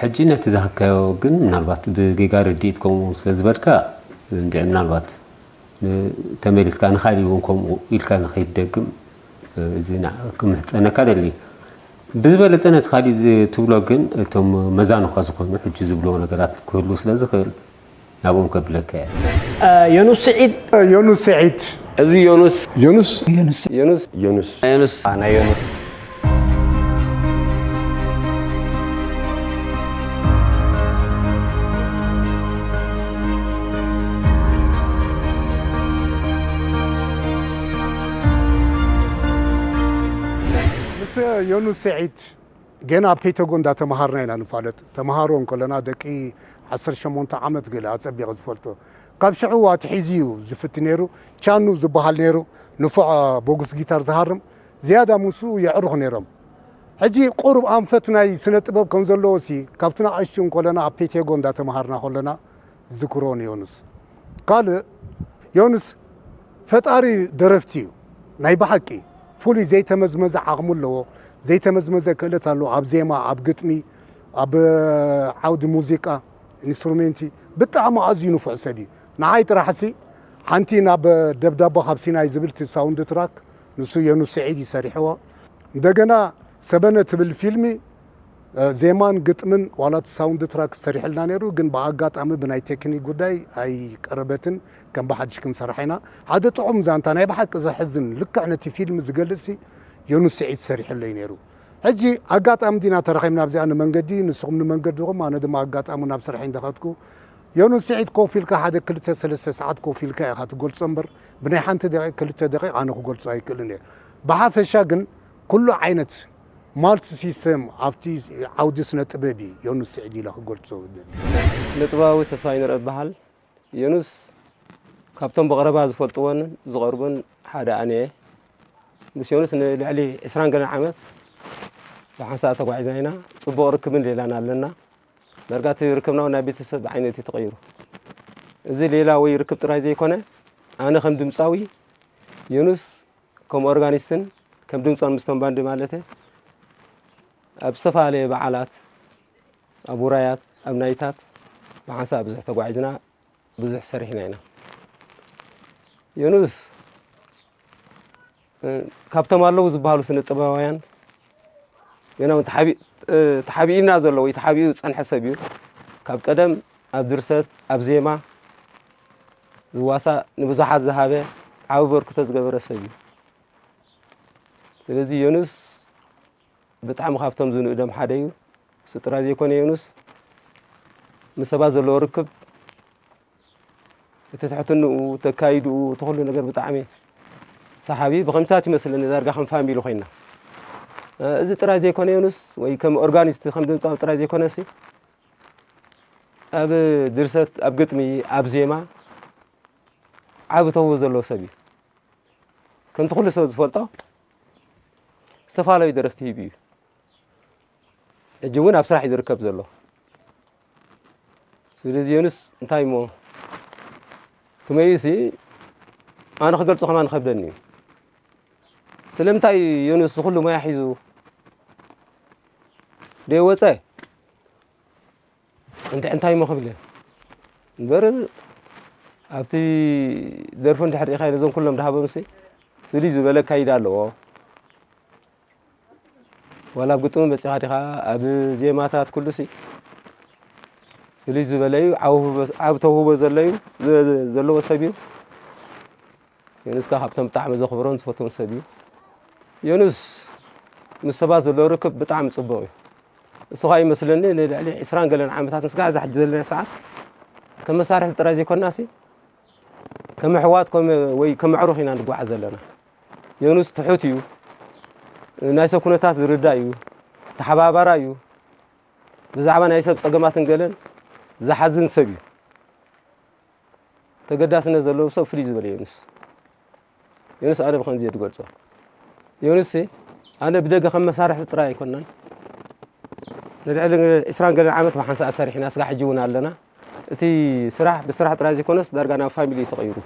ሕጂ ነቲ ዝሃብካዮ ግን ምናልባት ብጌጋ ርድኢት ከምኡ ስለ ዝበልካ እንድዒ ምናልባት ን- ተመሊስካ ንኻሊእ እውን ከምኡ ኢልካ ንኸይትደግም እዚ ና- ክምሕጸነካ ደሊ። ብዝበለጸ ነቲ ካሊእ ዝ- ትብሎ ግን እቶም መዛኑኻ ዝኾኑ ሕጂ ዝብልዎ ነገራት ክህሉ ስለ ዝኽእል ናብኦም ከብለካ እየ። ዮኑስ ስዒድ። ዮኑስ ስዒድ። እዚ ዮኑስ ዮኑስ ዮኑስ ዮኑስ ዮኑስ ናይ ዮኑስ ምስ ዮኑስ ስዒድ ገና ኣብ ፔተጎ እንዳተምሃርና ኢና ንፋለጥ። ተምሃሮ እንከለና ደቂ ዓሰርተ ሸሞንተ ዓመት ገለ ኣጸቢቐ ዝፈልጦ። ካብ ሽዑ ኣትሒዙ እዩ ዝፍቲ ነይሩ። ቻኑ ዝበሃል ነይሩ፣ ንፉዕ ቦጉስ ጊታር ዝሃርም። ዝያዳ ምስኡ የዕሩኽ ነይሮም። ሕጂ ቁሩብ ኣንፈት ናይ ስነ ጥበብ ከም ዘለዎ ሲ ካብቲ ንኣሽቱ እንከለና ኣብ ፔቴጎ እንዳተምሃርና ከለና ዝክሮ ንዮኑስ። ካልእ ዮኑስ ፈጣሪ ደረፍቲ እዩ። ናይ ብሓቂ ፍሉይ ዘይተመዝመዘ ዓቕሚ ኣለዎ። ዘይተመዝመዘ ክእለት ኣለዎ። ኣብ ዜማ፣ ኣብ ግጥሚ፣ ኣብ ዓውዲ ሙዚቃ፣ ኢንስትሩሜንቲ ብጣዕሚ ኣዝዩ ንፉዕ ሰብ እዩ። ንዓይ ጥራሕሲ ሓንቲ ናብ ደብዳቦ ካብ ሲናይ ዝብል ሳውንድ ትራክ ንሱ ዮኑስ ስዒድ ይሰሪሕዎ። እንደገና ሰበነ ትብል ፊልሚ ዜማን ግጥምን ዋላ እቲ ሳውንድ ትራክ ሰሪሕልና ነይሩ፣ ግን ብኣጋጣሚ ብናይ ቴክኒክ ጉዳይ ኣይቀረበትን። ከም ብሓድሽ ክንሰርሓ ኢና። ሓደ ጥዑም ዛንታ ናይ ብሓቂ ዘሕዝን ልክዕ ነቲ ፊልም ዝገልጽ ሲ ዮኑስ ስዒድ ሰሪሕለይ ነይሩ። ሕጂ ኣጋጣሚ ዲና ተራኺብና ኣብዚኣ ንመንገዲ ንስኹም ንመንገድኹም ኣነ ድማ ኣጋጣሚ ናብ ስርሐይ እንዳኸድኩ ዮኑስ ስዒድ ኮፍ ኢልካ ሓደ ክልተ ሰለስተ ሰዓት ኮፍ ኢልካ ኢኻ ትገልጾ እምበር ብናይ ሓንቲ ደቂቕ ክልተ ደቂቕ ኣነ ክገልጾ ኣይክእልን እየ። ብሓፈሻ ግን ኩሉ ዓይነት ማልቲ ሲስተም ኣብቲ ዓውዲ ስነ ጥበብ እዩ ዮኑስ ስዒድ ኢለ ክገልጾ ዝደሊ። ስነ ጥበባዊ ተስፋይነር እበሃል። ዮኑስ ካብቶም ብቐረባ ዝፈልጥዎን ዝቐርቡን ሓደ ኣነ እየ። ምስ ዮኑስ ንልዕሊ ዕስራን ገለን ዓመት ብሓንሳእ ተጓዒዝና ኢና። ጽቡቕ ርክብን ሌላን ኣለና። ዳርጋ እቲ ርክብና እውን ናብ ቤተሰብ ዓይነት እዩ ተቐይሩ። እዚ ሌላ ወይ ርክብ ጥራይ ዘይኮነ ኣነ ከም ድምፃዊ ዮኑስ ከም ኦርጋኒስትን ከም ድምፃን ምስቶም ባንዲ ማለት ኣብ ዝተፈላለየ በዓላት ኣብ ውራያት ኣብ ናይታት ብሓንሳእ ብዙሕ ተጓዒዝና ብዙሕ ሰሪሕና ኢና። ዮኑስ ካብቶም ኣለዉ ዝበሃሉ ስነ ጥበባውያን ገና እውን ተሓቢእና ዘሎ ወይ ተሓቢኡ ዝፀንሐ ሰብ እዩ። ካብ ቀደም ኣብ ድርሰት ኣብ ዜማ ዝዋሳእ ንብዙሓት ዝሃበ ዓቢ በርክቶ ዝገበረ ሰብ እዩ። ስለዚ ዮኑስ ብጣዕሚ ካብቶም ዝንእዶም ሓደ እዩ። እሱ ጥራይ ዘይኮነ ዮኑስ ምስ ሰባት ዘለዎ ርክብ እቲ ትሕትንኡ ተካይድኡ እቲ ኩሉ ነገር ብጣዕሚ ሰሓቢ ብከምታት ይመስለኒ ዳርጋ ከም ፋሚሊ ኮይና እዚ ጥራይ ዘይኮነ ዮኑስ ወይ ከም ኦርጋኒስት ከም ድምፃዊ ጥራይ ዘይኮነ ሲ ኣብ ድርሰት ኣብ ግጥሚ ኣብ ዜማ ዓቢ ተውህቦ ዘለዎ ሰብ እዩ። ከምቲ ኩሉ ሰብ ዝፈልጦ ዝተፈላለዩ ደረፍቲ ሂቡ እዩ። ሕጂ እውን ኣብ ስራሕ እዩ ዝርከብ ዘሎ። ስለዚ ዮኑስ እንታይ እሞ ክመይሲ ኣነ ክገልጾ ከማን ይኸብደኒ እዩ። ስለምንታይ ዮኑስ ዝኹሉ ሞያ ሒዙ ደይወፀ? እንተ እንታይ እሞ ክብል እየ እምበር ኣብቲ ደርፉ እንድሕር ርኢኻ ነዞም ኩሎም ድሃበምሲ ፍልይ ዝበለ ኣካይዳ ኣለዎ። ዋላ ኣብ ግጥሚ መፂኻ ዲኻ ኣብ ዜማታት ኩሉሲ ፍልይ ዝበለ እዩ። ዓብ ተውህቦ ዘለዩ ዘለዎ ሰብ እዩ። ዮኑስ ከኣ ካብቶም ብጣዕሚ ዘኽብሮን ዝፈትዎን ሰብ እዩ። ዮኑስ ምስ ሰባት ዘለዎ ርክብ ብጣዕሚ ጽቡቕ እዩ። እሱ ከኣ ይመስለኒ ንልዕሊ ዕስራን ገለን ዓመታት ንስጋዕ እዛ ሕጂ ዘለና ሰዓት ከም መሳርሒ ጥራይ ዘይኮንናሲ ከም ኣሕዋት ወይ ከም ኣዕሩኽ ኢና ንጓዓዝ ዘለና። ዮኑስ ትሑት እዩ። ናይ ሰብ ኩነታት ዝርዳእ እዩ። ተሓባባራይ እዩ። ብዛዕባ ናይ ሰብ ጸገማትን ገለን ዝሓዝን ሰብ እዩ። ተገዳስነት ዘለዎ ሰብ ፍልይ ዝበለ ዮኑስ። ዮኑስ ኣነ ብኸምዚ እየ ዝገልጾ። ዮኑስ ኣነ ብደገ ከም መሳርሒ ጥራይ ኣይኮንናን። ንልዕሊ ዕስራን ገለን ዓመት ብሓንሳእ ሰሪሕና ስጋዕ ሕጂ እውን ኣለና። እቲ ስራሕ ብስራሕ ጥራይ ዘይኮነስ ዳርጋ ናብ ፋሚሊ እዩ ተቐይሩ።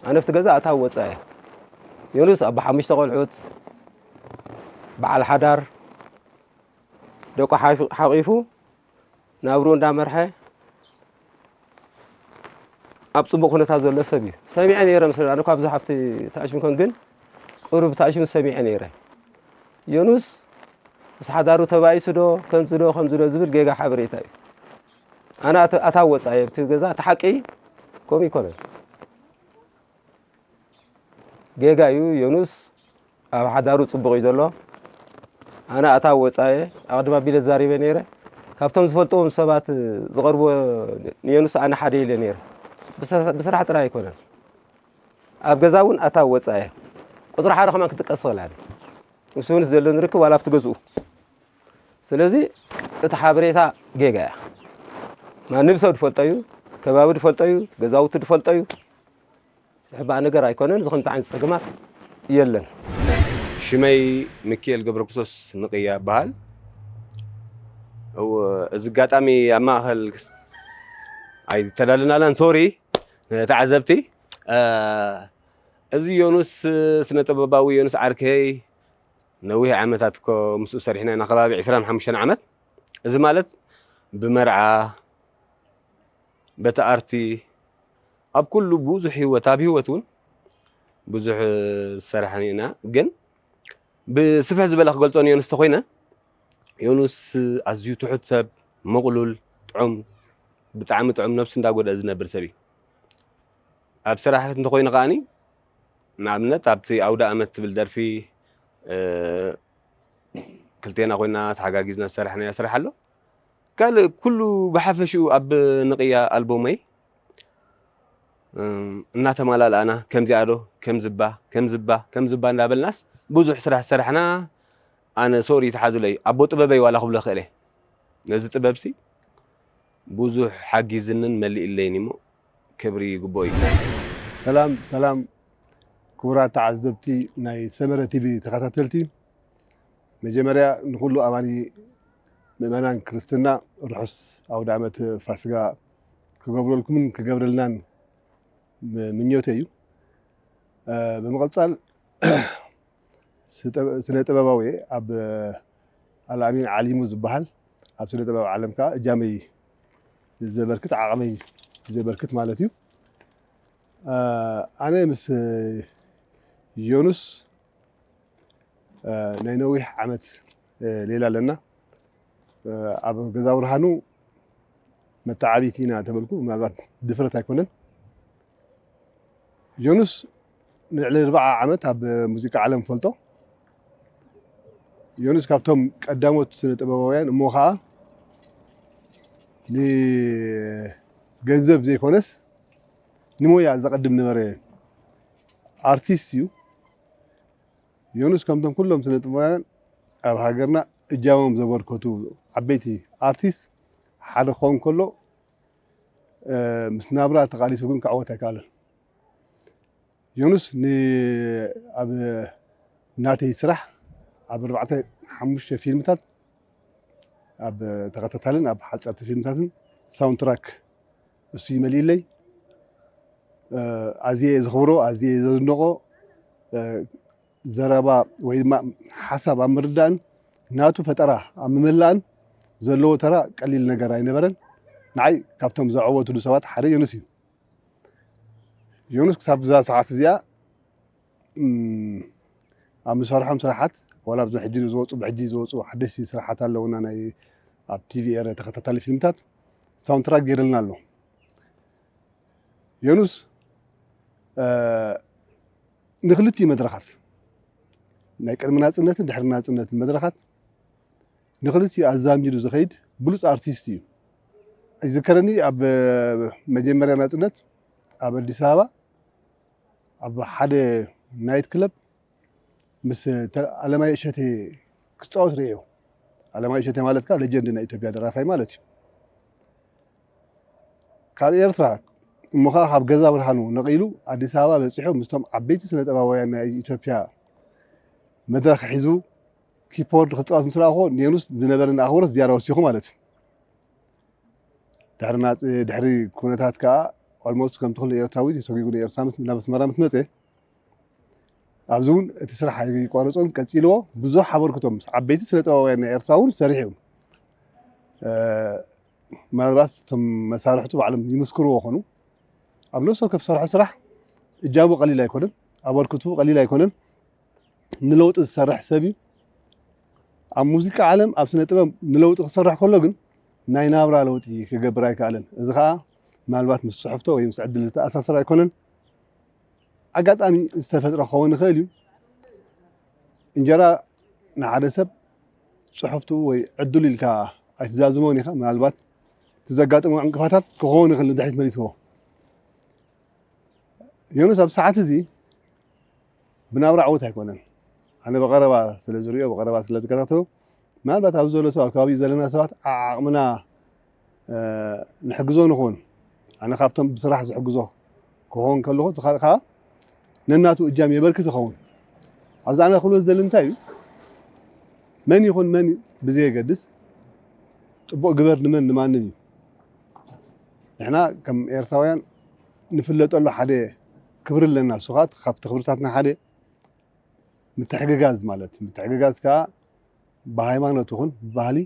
ኣነ ኣብቲ ገዛ ኣታዊ ወጻኢ እየ። ዮኑስ ኣቦ ሓሙሽተ ቆልዑት፣ በዓል ሓዳር፣ ደቁ ሓፊ- ሓቒፉ ናብርኡ እንዳመርሐ ኣብ ጽቡቕ ኩነታት ዘሎ ሰብ እዩ። ሰሚዐ ነይረ፣ ምስ ኣነ እኳ ብዙሕ ኣብቲ ተኣሽሙ ይኮን፣ ግን ቁሩብ ተኣሽሙ ሰሚዐ ነይረ። ዮኑስ ምስ ሓዳሩ ተባኢሱ ዶ፣ ከምዚ ዶ፣ ከምዚ ዶ ዝብል ጌጋ ሓበሬታ እዩ። ኣነ ኣተ-፣ ኣታዊ ወጻኢ ኣብቲ ገዛ፣ እቲ ሓቂ ከምኡ ይኮነን። ጌጋ እዩ። ዮኑስ ኣብ ሓዳሩ ጽቡቕ እዩ ዘሎ። ኣነ ኣታዊ ወጻኢ ኣቕድም ኣቢለ ተዛሪበ ነይረ። ካብቶም ዝፈልጥዎም ሰባት ዝቐርብዎ ንዮኑስ ኣነ ሓደ ኢለ ነይረ። ብስራ-፣ ብስራሕ ጥራይ ኣይኮነን። ኣብ ገዛ እውን ኣታዊ ወጻኢ። ቁጽሪ ሓደ ከማን ክጥቀስ ይኽእል ኣነ። ምስ ዮኑስ ዘለኒ ርክብ ዋላ ኣብቲ ገዝኡ። ስለዚ እቲ ሓበሬታ ጌጋ እያ። ማንም ሰብ ዝፈልጦ እዩ፣ ከባቢ ዝፈልጦ እዩ፣ ገዛውቲ ዝፈልጦ እዩ። ዝሕባእ ነገር ኣይኮነን። እዚ ከምዚ ዓይነት ጸገማት የለን። ሽመይ ሚኪኤል ገብረክርስቶስ ንቅያ ይበሃል። እው፣ እዚ ኣጋጣሚ ኣብ ማእኸል ክስ-፣ ኣይተዳለናላን፣ ሶሪ ንተዓዘብቲ። እ፣ እዚ ዮኑስ፣ ስነ ጥበባዊ ዮኑስ ዓርከይ፣ ነዊሕ ዓመታት እኮ ምስኡ ሰሪሕና ኢና፣ ከባቢ ዕስራን ሓሙሽተን ዓመት። እዚ ማለት ብመርዓ፣ በቲ ኣርቲ፣ ኣብ ኩሉ ብዙሕ ህይወት፣ ኣብ ህይወት እውን ብዙሕ ዝሰራሕና ኢና። ግን ብስፍሕ ዝበለ ክገልጾ ንዮኑስ ተኾይነ፣ ዮኑስ ኣዝዩ ትሑት ሰብ፣ ምቕሉል፣ ጥዑም፣ ብጣዕሚ ጥዑም፣ ነብሱ እንዳጎደአ ዝነብር ሰብ እዩ። ኣብ ስራሕ እንተኾይኑ ከኣኒ፣ ንኣብነት ኣብቲ ኣውደ ኣመት ትብል ደርፊ፣ እ፣ ክልቴና ኮይና ተሓጋጊዝና ዝሰራሕናዮ ስራሕ ኣሎ። ካልእ ኩሉ ብሓፈሽኡ ኣብ ንቅያ ኣልቦመይ፣ እም፣ እናተማላልኣና፣ ከምዚኣ ዶ፣ ከምዝባ፣ ከምዝባ፣ ከምዝባ እንዳበልናስ ብዙሕ ስራሕ ዝሰራሕና፣ ኣነ ሶሪ ይትሓዙለይ፣ ኣቦ ጥበበይ ዋላ ክብሎ ክእለ። ነዚ ጥበብሲ ብዙሕ ሓጊዝንን መሊእለይን እሞ ክብሪ ይግብኦ እዩ። ሰላም፣ ሰላም፣ ክቡራት ተዓዘብቲ ናይ ሰመረ ቲቪ ተኸታተልቲ፣ መጀመርያ ንኹሉ ኣማኒ ምእመናን ክርስትና ርሑስ ኣውደ ዓመት ፋስጋ ክገብረልኩምን ክገብረልናን ም-፣ ምኞተይ እዩ። እ፣ ብምቕጻል ስጠ-፣ ስነ ጥበባዊ ኣብ ኣልኣሚን ዓሊሙ ዝበሃል ኣብ ስነ ጥበብ ዓለም ከኣ እጃመይ ዘበርክት፣ ዓቕመይ ዘበርክት ማለት እዩ። እ፣ ኣነ ምስ ዮኑስ፣ እ፣ ናይ ነዊሕ ዓመት፣ እ፣ ሌላ ኣለና። እ፣ ኣብ ገዛ ብርሃኑ መተዓቢቲ ኢና ተበልኩ፣ ምናልባት ድፍረት ኣይኮነን። ዮኑስ ንልዕሊ ኣርብዓ ዓመት ኣብ ሙዚቃ ዓለም ፈልጦ። ዮኑስ ካብቶም ቀዳሞት ስነ ጥበባውያን እሞ ኸዓ ንገንዘብ ዘይኮነስ ንሞያ ዘቐድም ነበረ ኣርቲስት እዩ። ዮኑስ ከምቶም ኩሎም ስነ ጥበባውያን ኣብ ሃገርና እጃሞም ዘበርከቱ ዓበይቲ ኣርቲስት ሓደ ክኸውን ከሎ፣ እ፣ ምስ ናብራ ተቓሊሱ ግን ክዕወት ኣይከኣለን። ዮኑስ ን-፣ ኣብ ናተይ ስራሕ ኣብ ኣርባዕተ ሓሙሽተ ፊልምታት፣ ኣብ ተኸታታልን ኣብ ሓጸርቲ ፊልምታትን ሳውንድ ትራክ እሱ ይመልእለይ። እ፣ ኣዝየ ዘኽብሮ፣ ኣዝየ ዘድንቖ፣ እ፣ ዘረባ ወይ ድማ ሓሳብ ኣብ ምርዳእን ናቱ ፈጠራ ኣብ ምምላእን ዘለዎ ተራ ቀሊል ነገር ኣይነበረን። ንዓይ ካብቶም ዘዐወቱሉ ሰባት ሓደ ዮኑስ እዩ። ዮኑስ ክሳብ እዛ ሰዓት እዚኣ፣ እም፣ ኣብ ንሰርሖም ስራሓት፣ ዋላ ኣብዚ ሕጂ ዝወፁ፣ ብሕጂ ዝወፁ ሓደሽቲ ስራሓት ኣለውና፣ ናይ ኣብ ቲቪ ኤረ ተኸታታሊ ፊልምታት ሳውንድ ትራክ ገይርልና ኣሎ። ዮኑስ፣ እ፣ ንክልቲኡ መድረኻት፣ ናይ ቅድሚ ናጽነትን ድሕሪ ናጽነትን መድረኻት ንክልቲኡ ኣዛሚዱ ዝኸይድ ብሉጽ ኣርቲስት እዩ። ይዝከረኒ፣ ኣብ መጀመርያ ናጽነት ኣብ ኣዲስ ኣበባ ኣብ ሓደ ናይት ክለብ ምስ ተ-፣ ኣለማየሁ እሸቴ ክጻወት ርእዮ። ኣለማየሁ እሸቴ ማለት ከኣ ሌጀንድ ናይ ኢትዮጵያ ደራፋይ ማለት እዩ። ካብ ኤርትራ እሞ ኸኣ ካብ ገዛ ብርሃኑ ነቒሉ ኣዲስ ኣበባ በጺሑ ምስቶም ዓበይቲ ስነ ጥበባውያን ናይ ኢትዮጵያ መድረኽ ሒዙ ኪፖርድ ክጻወት ምስ ረኣኹዎ ንዮኑስ ዝነበረኒ ኣኽብሮት ዝያዳ ወሲኹ ማለት እዩ። ድሕሪ ናጽ-፣ ድሕሪ ኩነታት ከኣ ኦልሞስት ከምቲ ኩሉ ኤርትራዊ ተሰጒጉ ንኤርትራ ምስ፣ ናብ ኣስመራ ምስ መጸ፣ ኣብዚ እውን እቲ ስራሕ ኣይቋረጾን ቀጺልዎ። ብዙሕ ኣበርክቶ ምስ ዓበይቲ ስነ ጥበባውያን ናይ ኤርትራ እውን ሰሪሑ እዩ። እ፣ ምናልባት እቶም መሳርሕቱ ባዕሎም ይምስክርዎ ኾኑ። ኣብ ነፍሲ ወከፍ ዝሰርሖ ስራሕ እጃሙ ቀሊል ኣይኮነን፣ ኣበርክቱ ቀሊል ኣይኮነን። ንለውጢ ዝሰርሕ ሰብ እዩ። ኣብ ሙዚቃ ዓለም፣ ኣብ ስነ ጥበብ ንለውጢ ክሰርሕ ከሎ ግን ናይ ናብራ ለውጢ ክገብር ኣይከኣለን። እዚ ኸዓ ምናልባት ምስ ጽሕፍቶ ወይ ምስ ዕድል ዝተኣሳሰር ኣይኮነን። ኣጋጣሚ ዝተፈጥረ ክኸውን ይኽእል እዩ። እንጀራ ንሓደ ሰብ ጽሕፍቱ ወይ ዕድሉ ኢልካ ኣይትዛዝሞን ኢኻ። ምናልባት እቲ ዘጋጠሞ ዕንቅፋታት ክኸውን ይኽእል ንድሕሪት መሊስዎ። ዮኑስ ኣብ ሰዓት እዚ ብናብራ ዕዉት ኣይኮነን። ኣነ ብቐረባ ስለ ዝሪኦ፣ ብቐረባ ስለ ዝከታተሎ፣ ምናልባት ኣብዚ ዘሎ ሰብ፣ ኣብ ከባቢኡ ዘለና ሰባት ዓቕምና፣ እ፣ ንሕግዞ ንኹን። ኣነ ካብቶም ብስራሕ ዝሕግዞ ክኸውን ከለኹ፣ እቲ ካልእ ከዓ ነናቱ እጃም የበርክት ይኸውን። ኣብዚ ኣነ ክብሎ ዝደሊ እንታይ እዩ? መን ይኹን መን ብዘየገድስ፣ ጽቡቕ ግበር ንመን ንማንም እዩ። ንሕና ከም ኤርትራውያን ንፍለጠሉ ሓደ ክብሪ ኣለና። እሱ ኸኣ ካብቲ ክብርታትና ሓደ ምትሕግጋዝ ማለት እዩ። ምትሕግጋዝ ከኣ ብሃይማኖት ይኹን ብባህሊ፣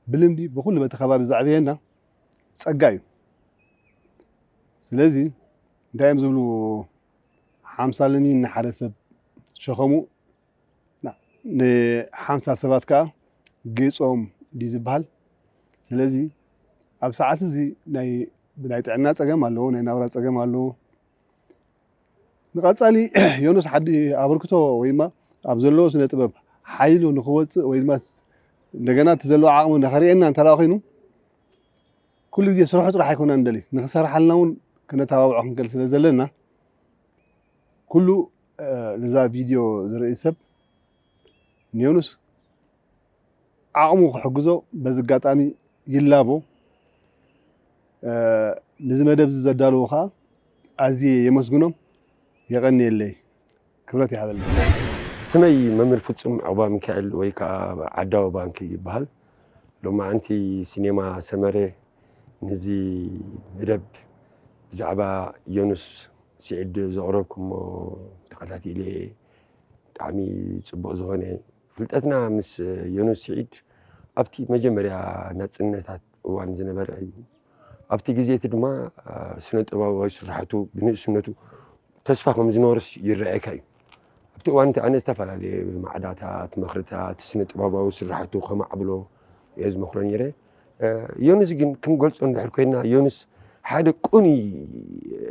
ብልምዲ፣ ብኹሉ በቲ ከባቢ ዘዕበየና ጸጋ እዩ። ስለዚ እንታይ እዮም ዝብሉ፣ ሓምሳ ለሚን ንሓደ ሰብ ሸኸሙ፣ ና-፣ ንሓምሳ ሰባት ከኣ ጌጾም ድዩ ዝበሃል። ስለዚ ኣብ ሰዓት እዚ ናይ፣ ናይ ጥዕና ጸገም ኣለዎ፣ ናይ ናብራ ጸገም ኣለዎ። ንቐጻሊ ዮኑስ ሓዲ ኣበርክቶ ወይ ድማ ኣብ ዘለዎ ስነ ጥበብ ሓይሉ ንኽወጽእ ወይ ድማ ስ-፣ እንደገና እቲ ዘለዎ ዓቕሚ ንኸርእየና እንተ ደኣ ኾይኑ፣ ኩሉ ግዜ ስርሑ ጥራሕ ኣይኮና ንደሊ፣ ንኽሰርሓልና እውን ክነተባብዖ ክንክእል ስለ ዘለና፣ ኩሉ፣ እ፣ ነዛ ቪድዮ ዝርኢ ሰብ ንዮኑስ ዓቕሙ ክሕግዞ በዚ ኣጋጣሚ ይላቦ። እ፣ ነዚ መደብ እዚ ዘዳለዉ ኸኣ ኣዝየ የመስግኖም። የቐንየለይ። ክብረት ይሃበለይ። ስመይ መምህር ፍጹም ዕቑባ ሚካኤል ወይ ከኣ ዓዳዊ ባንኪ ይበሃል። ሎማዓንቲ ሲኔማ ሰመረ ነዚ መደብ ብዛዕባ ዮኑስ ስዒድ ዘቕረብኩሞ ተኸታቲለ ብጣዕሚ ጽቡቕ ዝኾነ ፍልጠትና ምስ ዮኑስ ስዒድ ኣብቲ መጀመርያ ናጽነታት እዋን ዝነበረ እዩ። ኣብቲ ግዜ እቲ ድማ፣ አ፣ ስነ ጥበባዊ ስራሕቱ ብንእስነቱ ተስፋ ከም ዝነበሮስ ይረኣየካ እዩ። ኣብቲ እዋን እቲ ኣነ ዝተፈላለየ ማዕዳታት፣ መኽርታት፣ ስነ ጥበባዊ ስራሕቱ ከማዕብሎ እየ ዝመኽሮ ነይረ። እ፣ ዮኑስ ግን ክንገልጾ እንድሕር ኮይና፣ ዮኑስ ሓደ ቅኑይ፣ እ፣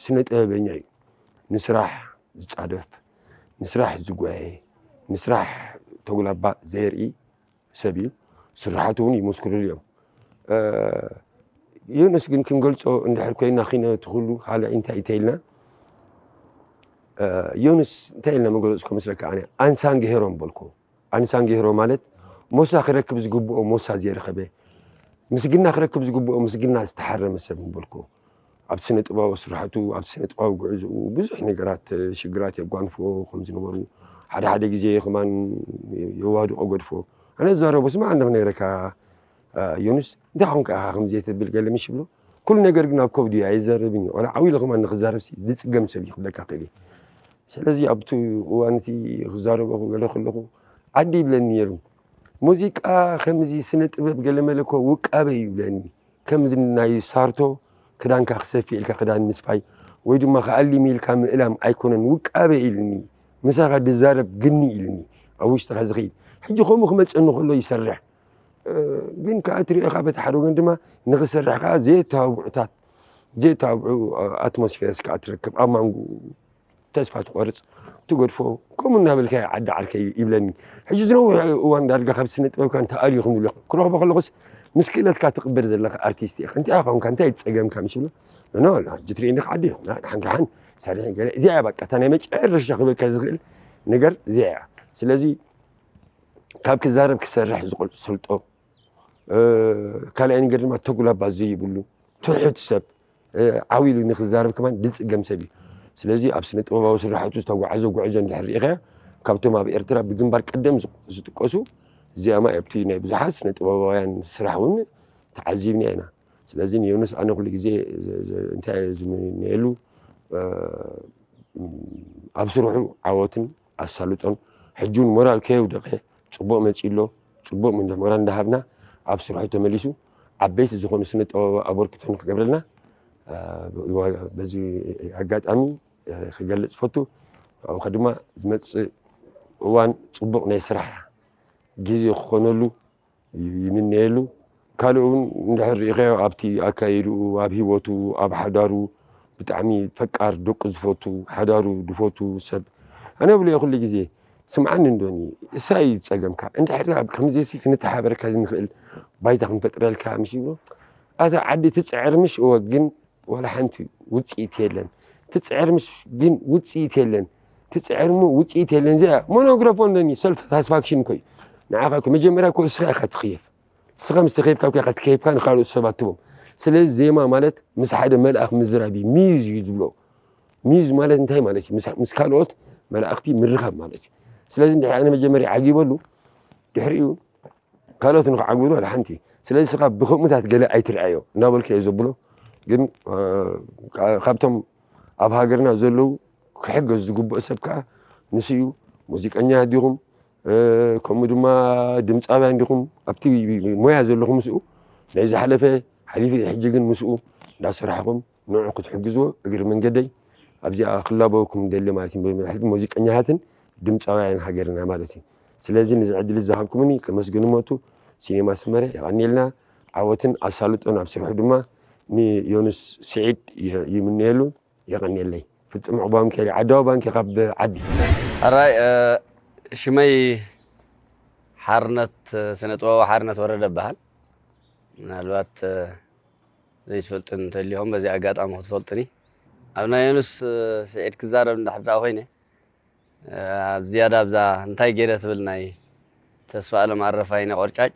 ስነ ጥበበኛ እዩ። ንስራሕ ዝጻደፍ፣ ንስራሕ ዝጓየ፣ ንስራሕ ተጉላባ ዘየርኢ ሰብ እዩ። ስራሓቱ እውን ይመስክርሉ እዮም። እ፣ ዮኑስ ግን ክንገልጾ እንድሕር ኮይና፣ ኪነቱ ኩሉ ካልእ እንታይ እንተኢልና፣ እ፣ ዮኑስ እንታይ ኢልና መገለጽኩ መስለካ? ኣነ ኣንሳንግ ሄሮ ምበልኩ። ኣንሳንግ ሄሮ ማለት ሞሳ ክረክብ ዝግብኦ ሞሳ ዘይረኸበ፣ ምስግና ክረክብ ዝግብኦ ምስግና ዝተሓረመ ሰብ ምበልኩ። ኣብቲ ስነ ጥበባዊ ስራሕቱ፣ ኣብቲ ስነ ጥበባዊ ጉዕዞኡ ብዙሕ ነገራት፣ ሽግራት የጓንፎ ከም ዝነበሩ፣ ሓደ ሓደ ግዜ ከማን የዋድቆ ገድፎ። ኣነ ዝዛረቦ፣ ስማዕ፣ እንደ ክነግረካ፣ ዮኑስ፣ እንታይ ኾንካ ኢኻ ከምዚ ትብል? ገለ ምሽ ይብሎ። ኩሉ ነገር ግን ኣብ ከብዱ እዩ፣ ኣይዛረብን እዩ። ቆልዓ ዓብዩ ኢሉ ከማን ንክዛረብ ሲ ዝጽገም ሰብ እዩ ክብለካ ክእል እዩ። ስለዚ ኣብቲ እዋን እቲ ክዛረቦ ክገለ ከለኹ፣ ዓዲ ይብለኒ ነይሩ። ሙዚቃ ከምዚ ስነ ጥበብ ገለ መለ እኮ ውቃበ እዩ ይብለኒ። ከምዚ ናይ ሳርቶ ክዳንካ ክሰፊ ኢልካ ክዳን ምስፋይ፣ ወይ ድማ ክኣሊም ኢልካ ምእላም ኣይኮነን ውቃበ ኢሉኒ። ምሳኻ ድዛረብ ግኒ ኢሉኒ። ኣብ ውሽጥኻ ዝኽእል። ሕጂ ከምኡ ክመጸኒ ከሎ ይሰርሕ። እ፣ ግን ከኣ ትሪኦ ኢኻ በቲ ሓደ ወገን ድማ ንኽሰርሕ ከኣ ዘየተባብዑታት፣ ዘየተባብዑ ኣትሞስፌርስ ከኣ ትረክብ። ኣብ ማንጎ ተስፋ ትቖርጽ፣ ትገድፎ፣ ከምኡ እናበልካ ዓዲ ዓርከይ ይብለኒ። ሕጂ ዝነውሕ እዋን ዳርጋ ካብ ስነ ጥበብካ እንተኣልዩ ክንብሎ፣ ክረኽቦ ከለኹስ ምስ ክእለትካ ትቕበል ዘለኻ ኣርቲስት ኢኻ። እንታይ ኢኻ ኾንካ፣ እንታይ ጸገምካ ምስ ይብሎ፣ ኖ፣ ኖ፣ ሕጂ ትርእየኒ ዓዲ፣ ና፣ ደሓን ደሓን ሰርሕ፣ ገለ፣ እዚኣ እያ በቃ፣ እታ ናይ መጨረሻ ክብለካ ዝኽእል ነገር እዚኣ እያ። ስለዚ ካብ ክዛረብ ክሰርሕ ዝቆል-፣ ዝሰልጦ፣ እ፣ ካልኣይ ነገር ድማ ተጉላባት ዘይብሉ፣ ትሑት ሰብ፣ እ፣ ዓው ኢሉ ንክዛረብ ከማን ዝጽገም ሰብ እዩ። ስለዚ ኣብ ስነ ጥበባዊ ስራሕቱ ዝተጓዓዞ ጉዕዞ እንድሕር ርኢኻዮ፣ ካብቶም ኣብ ኤርትራ ብግንባር ቀደም ዝ-፣ ዝጥቀሱ፣ እዚኣማ ኣብቲ ናይ ብዙሓት ስነ ጥበባውያን ስራሕ እውን ተዓዚብና ኢና። ስለዚ ንዮኑስ ኣነ ኩሉ ግዜ ዝ-፣ ዝ-፣ እንታይ እየ ዝምነየሉ፣ እ፣ ኣብ ስርሑ ዓወትን ኣሳልጦን፣ ሕጂ እውን ሞራል ከየውደቐ፣ ጽቡቕ መጺኡ ኣሎ፣ ጽቡቕ እንደ ሞራል እንዳሃብና፣ ኣብ ስርሑ ተመሊሱ፣ ዓበይቲ ዝኾኑ ስነ ጥበባዊ ኣበርክቶ ንክገብረልና በዚ ኣጋጣሚ ክገልፅ ፈቱ። ኣብኡ ድማ ዝመፅእ እዋን ፅቡቕ ናይ ስራሕ ግዜ ክኾነሉ ይምነየሉ። ካልእ እውን እንድሕር ርኢኸዮ ኣብቲ ኣካይድኡ፣ ኣብ ህይወቱ፣ ኣብ ሓዳሩ ብጣዕሚ ፈቃር፣ ደቁ ዝፈቱ፣ ሓዳሩ ዝፈቱ ሰብ። ኣነ ብሎ ኩሉ ግዜ ስምዓኒ እንዶኒ እሳይ ጸገምካ እንድሕር ኣብ ከምዚ ሲ ክንተሓበረካ ንኽእል ባይታ ክንፈጥረልካ ምሽ ይብሎ። ኣታ ዓዲ ትጽዕር ምሽ እወ ግን ዋላ ሓንቲ ውጽኢት የለን። ትጽዕር ምሽ ግን ውጽኢት የለን። ትጽዕር ሞ ውጽኢት የለን። እዚኣ ሞኖግራፎ እንደኒ ሰልፍ ሳትስፋክሽን ኮይ ንዓኻ ኮ መጀመርያ ኮ እስኻ ኢኻ ትኽየፍ። እስኻ ምስ ተኸይፍካ ኮ ኢኻ ትከይፍካ ንኻልኦት ሰባት ትቦም። ስለዚ ዜማ ማለት ምስ ሓደ መልኣኽ ምዝራብ እዩ። ሚዝ እዩ ዝብሎ። ሚዝ ማለት እንታይ ማለት እዩ? ምስ ካልኦት መላእኽቲ ምርኻብ ማለት እዩ። ስለዚ እንድሕር ኣነ መጀመርያ ዓጊበሉ ድሕሪኡ ካልኦት ንክዓግብሉ ዋላ ሓንቲ። ስለዚ እስኻ ብከምኡታት ገለ ኣይትርኣዮ እናበልኩ እየ ዘብሎ። ግን ካብቶም ኣብ ሃገርና ዘለዉ ክሕገዝ ዝግብኦ ሰብ ከዓ ንሱ እዩ። ሙዚቀኛ ዲኹም፣ ከምኡ ድማ ድምፃውያን ዲኹም፣ ኣብቲ ሞያ ዘለኹም ምስኡ ናይ ዝሓለፈ ሓሊፉ ሕጂ ግን ምስኡ እንዳሰራሕኹም ንዑ ክትሕግዝዎ እግሪ መንገደይ ኣብዚኣ ክላበወኩም ደሊ ማለት እዩ። ብሕልፊ ሙዚቀኛታትን ድምፃውያን ሃገርና ማለት እዩ። ስለዚ ነዚ ዕድል ዝሃብኩምኒ ከመስግን ሞቱ ሲኔማ ስመረ የቐንየልና። ዓወትን ኣሳልጦን ኣብ ስርሑ ድማ ንዮኑስ ስዒድ ይምነየሉ። የቐንየለይ። ፍጹም ዕቑባ ሚካኤል ዓዳዊ ባንኪ ካብ ዓዲ። ኣራይ ሽመይ ሓርነት ስነ ጥበባዊ ሓርነት ወረደ ይበሃል። ምናልባት ዘይትፈልጥን እንተሊኹም በዚ ኣጋጣሚ ክትፈልጡኒ። ኣብ ናይ ዮኑስ ስዒድ ክዛረብ እንድሕር ደኣ ኮይነ ኣብ ዝያዳ ኣብዛ እንታይ ገይረ ትብል ናይ ተስፋ ኣለም ኣረፋይነ ቆርጫጭ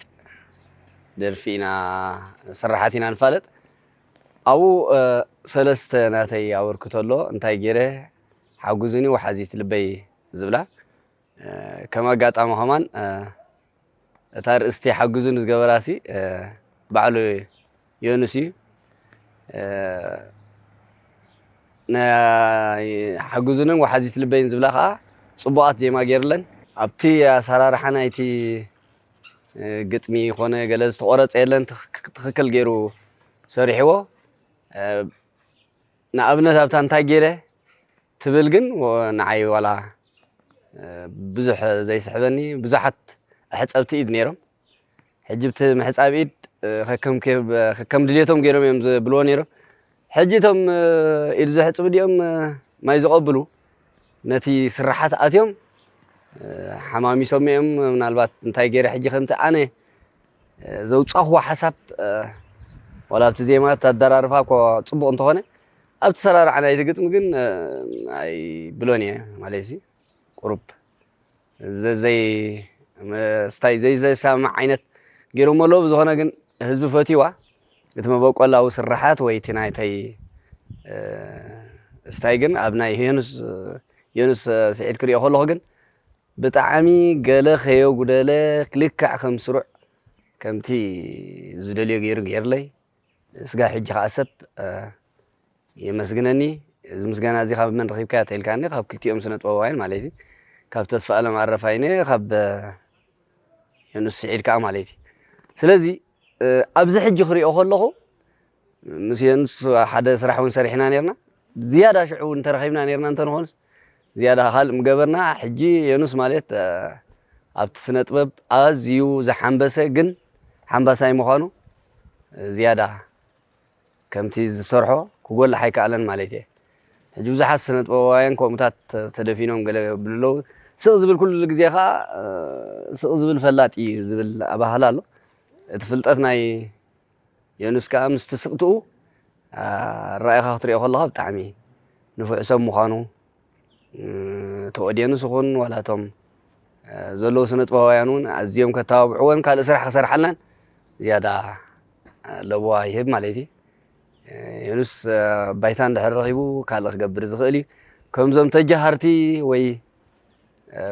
ደርፊ ኢና ስራሓት ኢና ንፋለጥ። ኣብኡ ሰለስተ ናተይ ኣበርክቶ ኣሎ። እንታይ ገይረ ሓጉዝኒ ወሓዚት ልበይ ዝብላ ከም ኣጋጣሚ ከማን እታ ርእስቲ ሓጉዝኒ ዝገበራሲ ባዕሉ ዮኑስ እዩ። ናይ ሓጉዝንን ወሓዚት ልበይን ዝብላ ከዓ ፅቡቓት ዜማ ገይርለን። ኣብቲ ኣሰራርሓ ናይቲ ግጥሚ ይኾነ ገለ ዝተቆረፀ የለን። ትኽክል ገይሩ ሰሪሕዎ። ንኣብነት ኣብታ እንታይ ገይረ ትብል ግን ንዓይ ዋላ ብዙሕ ዘይስሕበኒ። ብዙሓት ኣሕፀብቲ ኢድ ነይሮም። ሕጂ ብቲ ምሕፃብ ኢድ ከከም ድልየቶም ገይሮም እዮም ዝብልዎ ነይሮም። ሕጂ እቶም ኢድ ዘሕፅቡ ድኦም ማይ ዝቐብሉ ነቲ ስራሓት ኣትዮም ሓማሚሶም እዮም። ምናልባት እንታይ ገይረ ሕጂ ከምቲ ኣነ ዘውፃኹዎ ሓሳብ ዋላ ኣብቲ ዜማ ኣዳራርፋ እኮ ፅቡቕ እንተኾነ ኣብቲ ሰራርዓ ናይቲ ግጥሚ ግን ኣይብሎን እየ ማለት ቁሩብ ዘይ ስታይ ዘይዘሳምዕ ዓይነት ገይሮሞ ኣለዉ። ብዝኾነ ግን ህዝቢ ፈትዋ እቲ መበቆላዊ ስራሓት ወይ እቲ ናይተይ ስታይ ግን ኣብ ናይ ዮኑስ ዮኑስ ስዒድ ክሪኦ ከለኹ ግን ብጣዕሚ ገለ ከየጉደለ ልክዕ ከም ስሩዕ ከምቲ ዝደልዮ ገይሩ ገይርለይ። ስጋ ሕጂ ከዓ ሰብ የመስግነኒ። እዚ ምስጋና እዚ ካብ መን ረኺብካዮ ተልካኒ ካብ ክልቲኦም ስነ ጥበባውያን ማለት እዩ። ካብ ተስፋ ኣለም ኣረፋይነ ካብ ዮኑስ ስዒድ ከዓ ማለት እዩ። ስለዚ ኣብዚ ሕጂ ክሪኦ ከለኹ ምስ ዮኑስ ሓደ ስራሕ እውን ሰሪሕና ነርና። ዝያዳ ሽዑ እውን ተረኺብና ነርና እንተንኾንስ ዝያዳ ካልእ ምገበርና። ሕጂ ዮኑስ ማለት ኣብቲ ስነ ጥበብ ኣዝዩ ዝሓንበሰ ግን ሓንባሳይ ምዃኑ ዝያዳ ከምቲ ዝሰርሖ ክጎልሕ ኣይከኣለን ማለት እየ። ሕጂ ብዙሓት ስነ ጥበባውያን ከምኡታት ተደፊኖም ገለ ይብሉ ኣለዉ። ስቕ ዝብል ኩሉ ግዜ ከዓ ስቕ ዝብል ፈላጥ እዩ ዝብል ኣባህላ ኣሎ። እቲ ፍልጠት ናይ ዮኑስ ከዓ ምስቲ ስቕትኡ ኣረኣእኻ ክትሪኦ ከለኻ ብጣዕሚ ንፉዕ ሰብ ምዃኑ እቲ ኦድየንስ ይኹን ዋላ እቶም ዘለዉ ስነ ጥበባውያን እውን ኣዝዮም ከተባብዕዎን ካልእ ስራሕ ክሰርሓልናን ዝያዳ ለበዋ ይህብ ማለት እዩ። ዮኑስ ባይታ እንድሕር ረኺቡ ካልእ ክገብር ዝኽእል እዩ። ከምዞም ተጃሃርቲ ወይ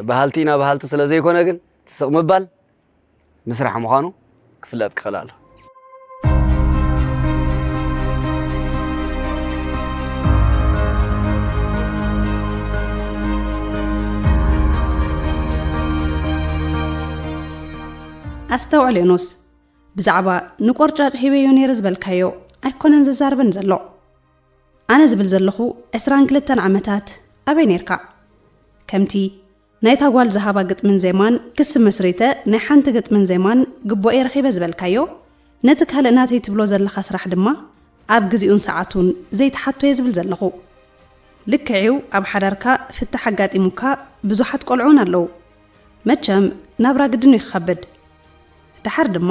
በሃልቲ ኢና በሃልቲ ስለ ዘይኮነ ግን ትስቕ ምባል ምስራሕ ምዃኑ ክፍለጥ ክኽእል ኣሎ። ኣስተውዕል ዮኖስ፣ ብዛዕባ ንቆርጫጭ ሂበዮ ነይረ ዝበልካዮ ኣይኮነን ዘዛርበን ዘሎ። ኣነ ዝብል ዘለኹ ዕስራን ክልተን ዓመታት ኣበይ ነይርካ? ከምቲ ናይታ ጓል ዝሃባ ግጥምን ዜማን ክሲ መስሪተ ናይ ሓንቲ ግጥምን ዜማን ግቦኤ ረኺበ ዝበልካዮ፣ ነቲ ካልእ ናተይ ትብሎ ዘለኻ ስራሕ ድማ ኣብ ግዜኡን ሰዓቱን ዘይትሓቶ እየ ዝብል ዘለኹ። ልክዕ'ዩ፣ ኣብ ሓዳርካ ፍታሕ ኣጋጢሙካ ብዙሓት ቆልዑ እውን ኣለዉ። መቸም ናብራ ግድን እዩ ክኸብድ። ደሓር ድማ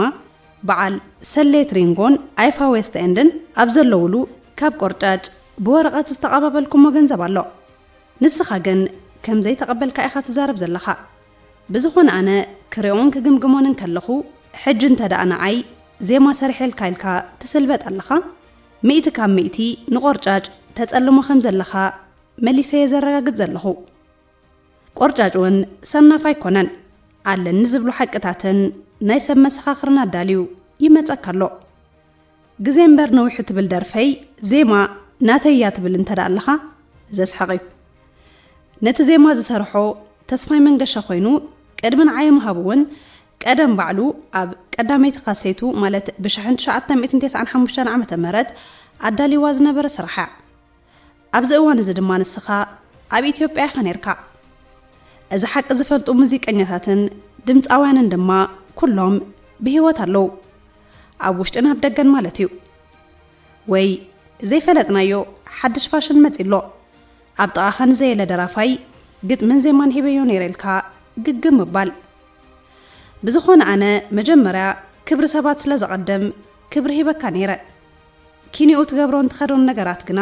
በዓል ሰሌት ሪንጎን ኣይፋ ዌስት ኤንድን ኣብ ዘለውሉ ካብ ቆርጫጭ ብወረቐት ዝተቐባበልኩሞ ገንዘብ ኣሎ። ንስኻ ግን ከም ዘይተቐበልካ ኢኻ ትዛረብ ዘለኻ። ብዝኾነ ኣነ ክሪኦን ክግምግሞን እንከለኹ፣ ሕጂ እንተ ደኣ ንዓይ ዜማ ሰሪሐልካ ኢልካ ትስልበጥ ኣለኻ፣ ሚእቲ ካብ ሚእቲ ንቆርጫጭ ተጸልሞ ከም ዘለኻ መሊሰ እየ ዘረጋግጽ ዘለኹ። ቆርጫጭ እውን ሰናፍ ኣይኮነን። ኣለኒ ዝብሎ ሓቅታትን ናይ ሰብ መሰኻኽርን ኣዳልዩ ይመጸካ ኣሎ። ግዜ እምበር ነዊሑ ትብል ደርፈይ ዜማ ናተይ እያ ትብል እንተ ደኣ ኣለኻ ዘስሕቕ እዩ። ነቲ ዜማ ዝሰርሖ ተስፋይ መንገሻ ኮይኑ ቅድሚ ንዓይ ምሃቡ እውን ቀደም ባዕሉ ኣብ ቀዳመይቲ ካሴቱ ማለት ብሽሕን ትሽዓተ ሚእትን ተስዓን ሓሙሽተን ዓመተ ምህረት ኣዳልይዋ ዝነበረ ስራሕ እያ። ኣብዚ እዋን እዚ ድማ ንስኻ ኣብ ኢትዮጵያ ኢኻ ነይርካ። እዚ ሓቂ ዝፈልጡ ሙዚቀኛታትን ድምፃውያንን ድማ ኩሎም ብህይወት ኣለዉ። ኣብ ውሽጥን ኣብ ደገን ማለት እዩ። ወይ ዘይፈለጥናዮ ሓድሽ ፋሽን መፂ ኣሎ። ኣብ ጥቓኻ ንዘየለ ደራፋይ ግጥምን ዜማን ሂበዮ ነይረ ኢልካ ግግም ምባል። ብዝኾነ ኣነ መጀመርያ ክብሪ ሰባት ስለ ዘቐድም ክብሪ ሂበካ ነይረ። ኪኒኡ ትገብሮን ትኸዶን ነገራት ግና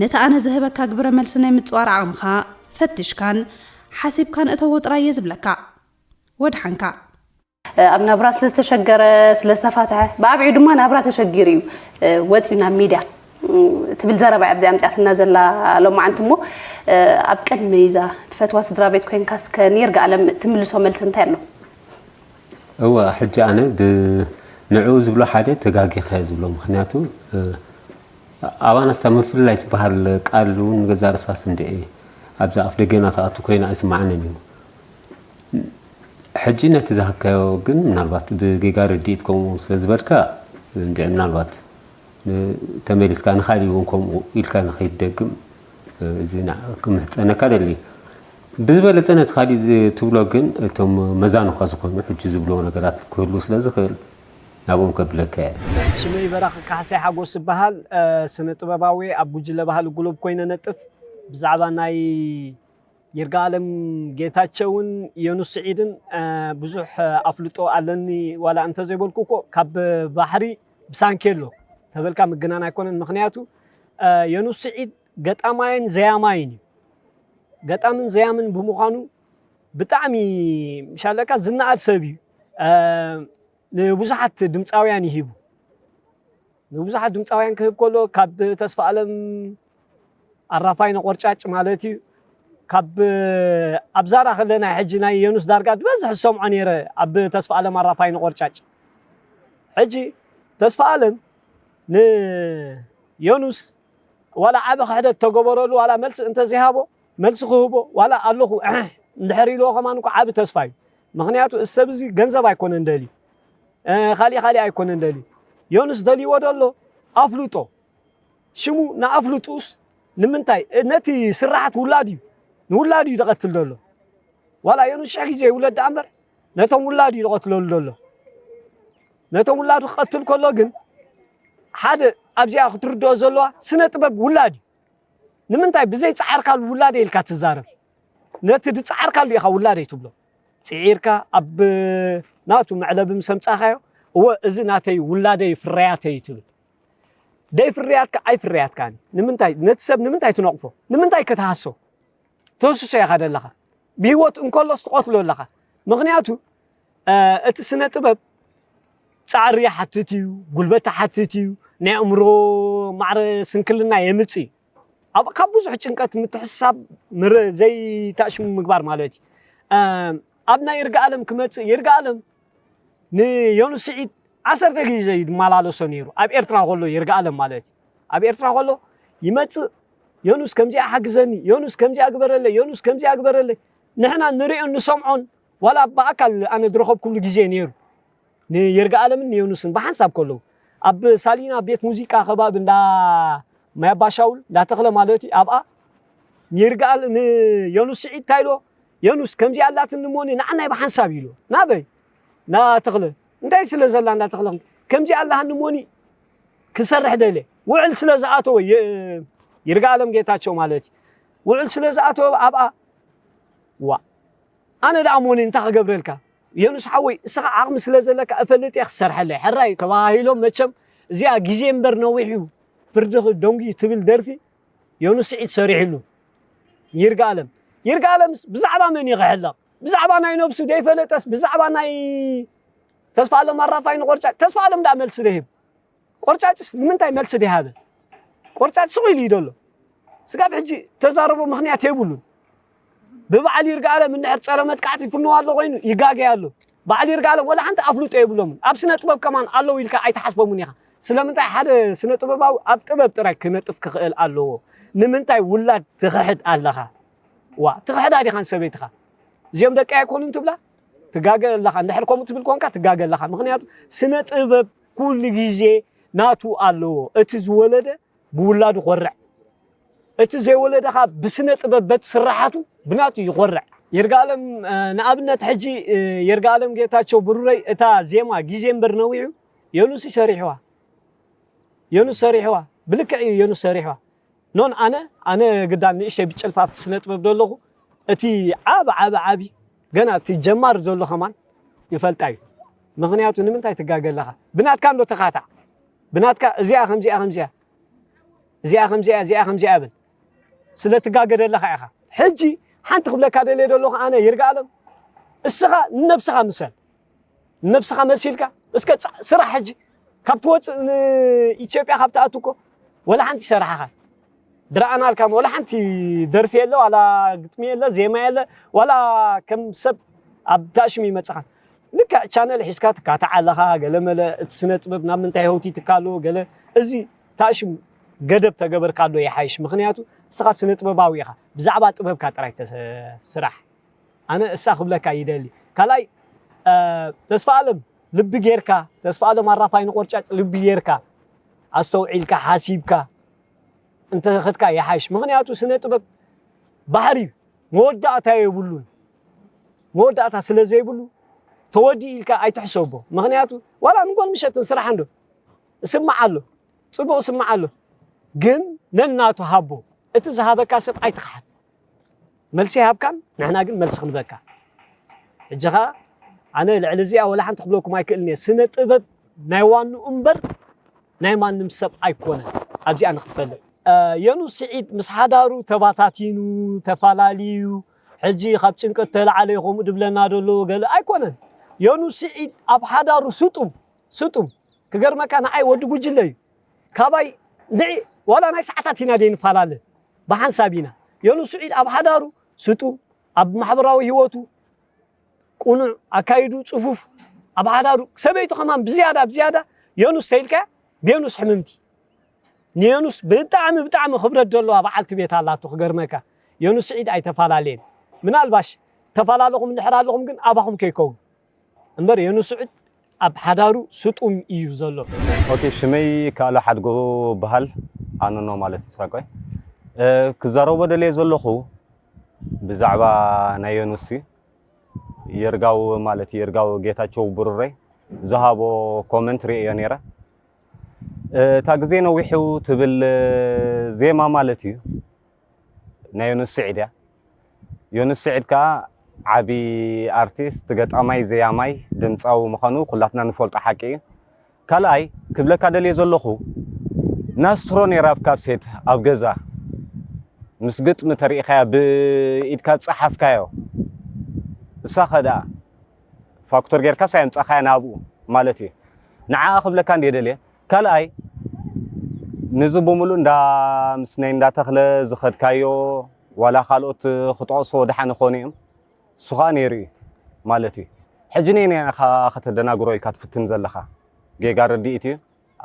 ነቲ ኣነ ዝህበካ ግብረ መልሲ ናይ ምጽዋር ዓቕምኻ ፈቲሽካን ሓሲብካን እተዎ ጥራይ እየ ዝብለካ። ወድሓንካ። ኣብ ናብራ ስለ ዝተሸገረ ስለ ዝተፋትሐ ብኣብዒኡ ድማ ናብራ ተሸጊሩ እዩ ወፂኡ ናብ ሚድያ ትብል ዘረባ እያ ኣብዚኣ ኣምፅኣትና ዘላ ሎማዓንቲ እሞ ኣብ ቅድሚ እዛ ትፈትዋ ስድራ ቤት ኮይንካ እስከ ንይርጋ ኣለም ትምልሶ መልሲ እንታይ ኣሎ? እወ ሕጂ ኣነ ንዕኡ ዝብሎ ሓደ ተጋጊኻ እየ ዝብሎ ምክንያቱ ኣባና ስታ ምፍልላይ ትበሃል ቃል እውን ንገዛ ርሳስ እንድዒ ኣብዛ ኣፍ ደገና ትኣቱ ኮይና ኣይስማዓንን እዩ ሕጂ ነቲ ዝሃብካዮ ግን ምናልባት ብጌጋ ርድኢት ከምኡ ስለ ዝበልካ እንድዒ ምናልባት ተመሊስካ ንካሊእ እውን ከምኡ ኢልካ ንከይትደግም እዚ ክምሕፀነካ ደሊ ብዝበለፀ ነቲ ካሊእ ትብሎ ግን እቶም መዛኑኻ ዝኾኑ ሕጂ ዝብልዎ ነገራት ክህሉ ስለ ዝኽእል ናብኦም ከብለካ እየ። ሽመይ በራኺ ካሕሳይ ሓጎስ እበሃል። ስነ ጥበባዊ ኣብ ጉጅለ ባህሊ ጉሎብ ኮይነ ነጥፍ። ብዛዕባ ናይ ይርጋለም ጌታቸውን የኑስ ስዒድን ብዙሕ ኣፍልጦ ኣለኒ ዋላ እንተዘይበልኩ እኮ ካብ ባሕሪ ብሳንኬሎ ተበልካ ምግናን ኣይኮነን። ምኽንያቱ የኑስ ስዒድ ገጣማይን ዘያማይን እዩ። ገጣምን ዘያምን ብምዃኑ ብጣዕሚ ምሻለካ ዝነኣድ ሰብ እዩ። ንብዙሓት ድምፃውያን ይሂቡ። ንብዙሓት ድምፃውያን ክህብ ከሎ ካብ ተስፋኣለም ኣራፋይ ነቆርጫጭ ማለት እዩ። ካብ ኣብዛራ ከለና ሕጂ ናይ የኑስ ዳርጋ ዝበዝሕ ዝሰምዖ ነይረ ኣብ ተስፋኣለም ኣራፋይ ነቆርጫጭ። ሕጂ ተስፋኣለም ንየኑስ ዋላ ዓቢ ክሕደት ተገበረሉ ዋላ መልሲ እንተዘይሃቦ መልሲ ክህቦ ዋላ ኣለኹ እንድሕር ኢልዎ ከማን እኮ ዓቢ ተስፋ እዩ። ምኽንያቱ እዚ ሰብ እዚ ገንዘብ ኣይኮነን ደልዩ፣ ካሊእ ካሊእ ኣይኮነን ደልዩ። ዮኑስ ደልይዎ ደሎ ኣፍልጦ፣ ሽሙ ንኣፍልጡስ ንምንታይ ነቲ ስራሓት ውላድ እዩ ንውላድ እዩ ዝቐትል ደሎ። ዋላ ዮኑስ ሽሕ ግዜ ይውለድ ደኣ እምበር ነቶም ውላድ እዩ ዝቐትለሉ ደሎ። ነቶም ውላዱ ክቐትል ከሎ ግን ሓደ ኣብዚኣ ክትርድኦ ዘለዋ ስነ ጥበብ ውላድ እዩ። ንምንታይ ብዘይ ፃዕርካሉ ውላደ ኢልካ ትዛረብ? ነቲ ድፃዕርካሉ ኢኻ ውላደይ ትብሎ። ፅዒርካ ኣብ ናቱ መዕለቢ ምስ ኣምፃእኻዮ እወ እዚ ናተይ ውላደይ ፍርያተይ እዩ ትብል። ደይ ፍርያትካ ኣይ ፍርያትካን ንምንታይ ነቲ ሰብ ንምንታይ ትነቕፎ? ንምንታይ ክትሃሶ? ተህስሶ ኢኻ ደለኻ። ብህይወት እንከሎስ ትቐትሎ ኣለኻ። ምኽንያቱ እቲ ስነ ጥበብ ፃዕሪ ይሓትት እዩ፣ ጉልበት ይሓትት እዩ፣ ናይ ኣእምሮ ማዕረ ስንክልና የምፅእ እዩ። ኣብ ካብ ብዙሕ ጭንቀት ምትሕስሳብ ዘይተኣሽሙ ምግባር ማለት እዩ። ኣብ ናይ ይርጋ ኣለም ክመፅእ ይርጋ ኣለም ንዮኑስ ስዒድ ዓሰርተ ግዜ እዩ ዝመላለሶ ነይሩ ኣብ ኤርትራ ከሎ ይርጋ ኣለም ማለት እዩ። ኣብ ኤርትራ ከሎ ይመፅእ ዮኑስ ከምዚኣ ሓግዘኒ፣ ዮኑስ ከምዚኣ ግበረለይ፣ ዮኑስ ከምዚኣ ግበረለይ። ንሕና ንሪኦን ንሰምዖን ዋላ ብኣካል ኣነ ዝረኸብኩሉ ግዜ ነይሩ። ንይርጋኣለምን ንዮኑስን ብሓንሳብ ከለዉ ኣብ ሳሊና ቤት ሙዚቃ ከባቢ እንዳ ማይ ኣባሻውል እንዳ ተኽለ ማለት እዩ ኣብኣ ንይርጋኣል ንዮኑስ ስዒድ እንታይ ኢልዎ ዮኑስ ከምዚኣ ኣላትኒ ሞኒ ንዓናይ ብሓንሳብ ኢልዎ ናበይ ናተኽለ እንታይ ስለ ዘላ እንዳተኽለ ከምዚኣ ኣላሃኒ ሞኒ ክሰርሕ ደልየ ውዕል ስለ ዝኣተወ ይርጋኣለም ጌታቸው ማለት እዩ ውዕል ስለ ዝኣተወ ኣብኣ ዋ ኣነ ደኣ ሞኒ እንታይ ክገብረልካ የኑስ ሓወይ እስኻ ዓቕሚ ስለ ዘለካ እፈልጥ እየ ክሰርሐለይ ሕራይ ተባሂሎም መቸም እዚኣ ግዜ እምበር ነዊሕ እዩ ፍርድኺ ደንጉ ትብል ደርፊ የኑስ ስዒድ ሰሪሕሉ ይርጋለም ይርጋለምስ ብዛዕባ መን ይኽሕለቕ ብዛዕባ ናይ ነብሱ ደይፈለጠስ ብዛዕባ ናይ ተስፋ ኣለም ኣራፋይ ንቆርጫ ተስፋ ኣለም ደኣ መልሲ ደሂብ ቆርጫጭስ ንምንታይ መልሲ ደይሃበ ቆርጫጭ ስቕ ኢሉ እዩ ዘሎ ስጋብ ሕጂ ተዛረቦ ምኽንያት የብሉን ብበዓል ይርጋለም እንድሕር ጸረ መጥቃዕቲ ይፍንዋ ኣሎ ኮይኑ ይጋገይ ኣሎ በዓል ይርጋለም ወላ ሓንቲ ኣፍልጦ የብሎምን ኣብ ስነ ጥበብ ከማን ኣለዉ ኢልካ ኣይትሓስቦምን ኢኻ ስለምንታይ ሓደ ስነ ጥበባዊ ኣብ ጥበብ ጥራይ ክነጥፍ ክኽእል ኣለዎ ንምንታይ ውላድ ትኽሕድ ኣለኻ ዋ ትኽሕዳ ዲኻ ንሰበይትኻ እዚኦም ደቂ ኣይኮኑን ትብላ ትጋገ ኣለኻ እንድሕር ከምኡ ትብል ኮንካ ትጋገ ኣለኻ ምኽንያቱ ስነ ጥበብ ኩሉ ግዜ ናቱ ኣለዎ እቲ ዝወለደ ብውላዱ ኮርዕ እቲ ዘይወለደ ኻ ብስነ ጥበብ በቲ ስራሓቱ ብናቱ ይኾርዕ ይርጋለም ንኣብነት ሕጂ ይርጋለም ጌታቸው ብሩረይ እታ ዜማ ግዜ እምበር ነዊሑ የኑስ ሰሪሕዋ የኑስ ሰሪሕዋ ብልክዕ እዩ የኑስ ሰሪሕዋ ኖን ኣነ ኣነ ግዳን ንእሽተይ ብጨልፋ ኣብቲ ስነ ጥበብ ዘለኹ እቲ ዓብ ዓብ ዓቢ ገና እቲ ጀማር ዘሎ ከማን ይፈልጣ እዩ ምኽንያቱ ንምንታይ ትጋገ ኣለኻ ብናትካ እንዶ ተኻታዕ ብናትካ እዚኣ ከምዚኣ ከምዚኣ እዚኣ ከምዚኣ እዚኣ ከምዚኣ ብል ስለ ትጋገ ደለኻ ኢኻ ሕጂ ሓንቲ ክብለካ ደልየ ደለኹ ኣነ ይርጋ ኣለም እስኻ ንነብስኻ ምሰል ንነብስኻ መሲልካ እስከ ስራሕ ሕጂ ካብ ትወፅእ ንኢትዮጵያ ካብ ትኣቱ እኮ ወላ ሓንቲ ይሰራሓኻ ድረኣናልካ ወላ ሓንቲ ደርፊ የለ ዋላ ግጥሚ የለ ዜማ የለ ዋላ ከም ሰብ ኣብ ታሽም ይመፅኻ ልክዕ ቻነል ሒዝካ ትካታዕ ኣለኻ ገለ መለ እቲ ስነ ጥበብ ናብ ምንታይ ህውቲትካ ኣለዎ ገለ እዚ ታሽም ገደብ ተገበርካ ኣሎ ይሓይሽ ምኽንያቱ እስኻ ስነ ጥበባዊ ኢኻ ብዛዕባ ጥበብካ ጥራይ ስራሕ ኣነ እሳ ክብለካ ይደሊ ካልኣይ ተስፋ ኣለም ልቢ ጌርካ ተስፋ ኣለም ኣራፋይ ንቆርጫጭ ልቢ ጌርካ ኣስተውዒልካ ሓሲብካ እንተኸድካ ይሓይሽ ምኽንያቱ ስነ ጥበብ ባህሪ መወዳእታ የብሉን መወዳእታ ስለ ዘይብሉ ተወዲ ኢልካ ኣይትሕሰቦ ምኽንያቱ ዋላ ንጎል ምሸትን ስራሕ እንዶ እስማዕ ኣሎ ጽቡቕ እስማዕ ኣሎ ግን ነናቱ ሃቦ እቲ ዝሃበካ ሰብ ኣይትኽሓድ መልሲ ይሃብካን ንሕና ግን መልሲ ክንበካ ሕጂ ኸዓ ኣነ ልዕሊ እዚኣ ወላ ሓንቲ ክብለኩም ኣይክእልን እየ ስነ ጥበብ ናይ ዋንኡ እምበር ናይ ማንም ሰብ ኣይኮነን ኣብዚኣ ንክትፈልጥ የኑስ ስዒድ ምስ ሓዳሩ ተባታቲኑ ተፋላልዩ ሕጂ ካብ ጭንቀት ተላዓለ ከምኡ ድብለና ደሎ ገለ ኣይኮነን የኑስ ስዒድ ኣብ ሓዳሩ ስጡም ስጡም ክገርመካ ንዓይ ወዲ ጉጅለ እዩ ካባይ ንዒ ዋላ ናይ ሰዓታት ኢና ደይ ንፈላለ ብሓንሳብ ኢና የኑስ ስዒድ ኣብ ሓዳሩ ስጡም ኣብ ማሕበራዊ ህይወቱ ቁኑዕ ኣካይዱ ፅፉፍ ኣብ ሓዳሩ ሰበይቱ ከማን ብዝያዳ ብዝያዳ የኑስ ተይልካ ብየኑስ ሕምምቲ ንየኑስ ብጣዕሚ ብጣዕሚ ክብረት ዘለዋ በዓልቲ ቤት ኣላቶ ክገርመካ የኑስ ስዒድ ኣይተፈላለየን ምናልባሽ ተፈላለኹም እንድሕር ኣለኹም ግን ኣባኹም ከይከውን እምበር የኑስ ስዑድ ኣብ ሓዳሩ ስጡም እዩ ዘሎ። ኦኬ ሽመይ ካሎ ሓድጎ በሃል ኣነኖ ማለት እዩ ሳቆይ ክዛረቦ ደልየ ዘለኹ ብዛዕባ ናይ የኑስ እዩ ይርጋው ማለት ይርጋው ጌታቸው ብሩረይ ዝሃቦ ኮመንት ርእዮ ነይረ እታ ግዜ ነዊሑ ትብል ዜማ ማለት እዩ ናይ ዮኑስ ስዒድ እያ። ዮኑስ ስዒድ ከኣ ዓቢ ኣርቲስት፣ ገጣማይ፣ ዘያማይ፣ ድምጻዊ ምዃኑ ኩላትና ንፈልጦ ሓቂ እዩ። ካልኣይ ክብለካ ደልየ ዘለኹ ናስትሮ ነይራ ኣብ ካሴት ኣብ ገዛ ምስ ግጥሚ ተሪኢኻያ ብኢድካ ዝጸሓፍካዮ እሳኸ ደኣ ፋክቶር ጌርካስ ኣየምጻኻያን ኣብኡ ማለት እዩ። ንዓኣ ክብለካ እንድየ ደልየ። ካልኣይ፣ ነዚ ብምሉእ እንዳ ምስነይ እንዳ ተኽለ ዝኸድካዮ፣ ዋላ ካልኦት ክጠቕስዎ ደሓን ይኾኑ እዮም፣ እሱ ኸኣ ነይሩ እዩ ማለት እዩ። ሕጂ ነየናይ ኢኻ ከተደናግሮ ኢልካ ትፍትን ዘለኻ? ጌጋ ርድኢት እዩ።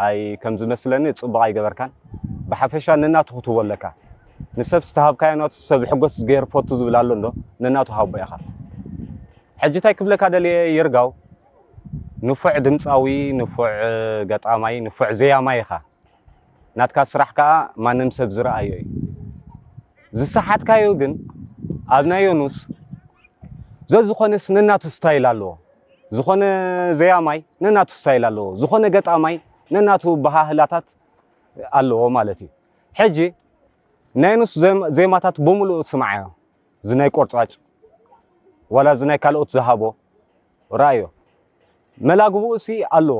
ኣይ ከም ዝመስለኒ ጽቡቕ ኣይገበርካን። ብሓፈሻ ነናቱ ክትህቦ ኣለካ። ንሰብ ዝተሃብካዮ ናቱ ሰብ ሕጎስ ገይሩ ፈቱ ዝብል ኣሎ እንዶ ነናቱ ሃቦ ኢኻ። ሕጂ እንታይ ክብለካ ደልየ ይርጋው ንፉዕ ድምፃዊ፣ ንፉዕ ገጣማይ፣ ንፉዕ ዘያማይ ኢኻ። ናትካ ስራሕ ከዓ ማንም ሰብ ዝረኣዮ እዩ። ዝሰሓትካዮ ግን ኣብ ናይ ዮኑስ ዘዝኾነስ ነናቱ ስታይል ኣለዎ። ዝኾነ ዘያማይ ነናቱ ስታይል ኣለዎ። ዝኾነ ገጣማይ ነናቱ በሃህላታት ኣለዎ ማለት እዩ። ሕጂ ናይ ዮኑስ ዜም-፣ ዜማታት ብምሉኡ ስምዓዮ። እዚ ናይ ቆርጻጭ ዋላ እዚ ናይ ካልኦት ዝሃቦ ረኣዮ። መላግብኡ ሲ ኣለዎ።